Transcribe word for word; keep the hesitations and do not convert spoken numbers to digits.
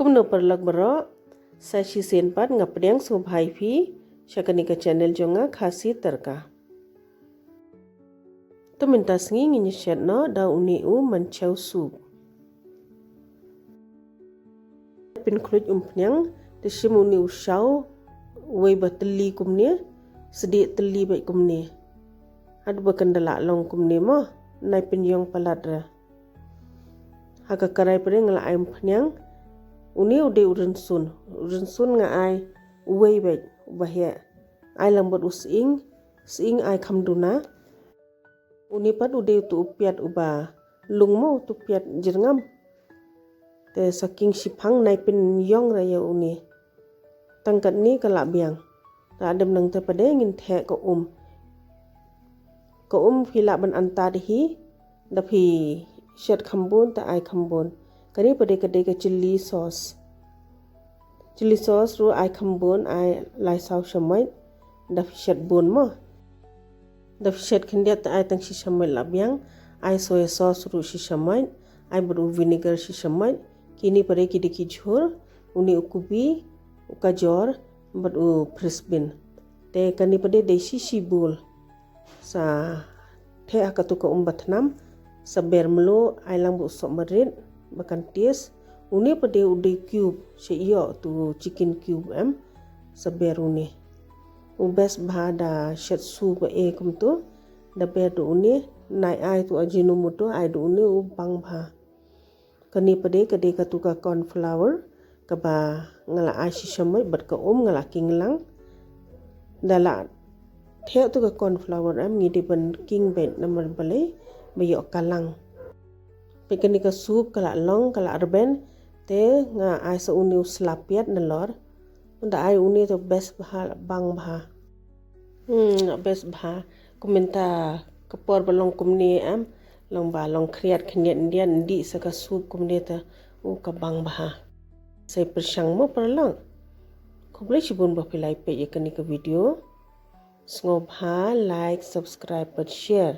Kumno paralok baroh, sa shisien pat nga pdiang sngewbha ïa phi sha kane ka channel jong nga, Khasi Tadka. To mynta sngi ngin ïa shet noh da une u manchaw soup. Pynkhluit umphniang, te shim une u shaw, uwei ba tylli kumne, sdieh tylli beit kumne. Haduh ba kan da lah long kumne mo, nai pynïong palat re. Ha ka karai pat nga la ai umphniang, une u dei u rynsun, u rynsun nga ai uwei beit, uba heh. Ai lang bad u sying, sying ai kham duna. Une pat u dei utu u piat uba lung mo, utu u piat jyrngam. Te sa khing shiphang nai pynïong re ïa une. Tang katne ka la biang. Te hadien nangta pat ngin theh ka um. Ka um phi lah ban antad hi, da phi shet kham bun te ai kham bun. Kane pat ka dei ka chilli sauce. Chilli sauce ruh ai kham bun, ai lai saw shamoit, da phi shet bun mo. Da phi shet khyndiat te ai tang shi shamoit la biang, ai soya sauce ruh shi shamoit, ai bad u vinegar shi shamoit. Kine pat ki dei ki jhur, une u kubi, u kajor, bad u french bean. Te kane pat dei shi shi bowl. Sa theh ha katu ka um ba thnam, sa ber mluh, ai lang bad u sohmarit ba kan taste. Une pat u dei cube, sha ïoh tu chicken cube em, sa ber une. U best bha da shet soup ba e kumtu, da ber da une, nai ai tu Ajinomoto, ai da une u bang bha. Kane pat ka dei katu ka corn flour, kaba nga la ai shi shamoit bad ka um nga la khing lang. Da la theh tu ka corn flour em ngi dei ban khing beit namar balei ba ïoh ka lang. Peit kane ka soup ka la long ka la rben, te nga ai sa une u sla piat nalor. Da ai une te best bha, bang bha. Hmm, best bha. Kumta ka por ba long kumne em, long ba long khriat khyndiat ndih sa ka soup kumne te u ka bang bha. Sa pyrshang mo paralok. Khublei shibun ba phi la peit ïa kane ka video. Sngewbha like, subscribe bad share.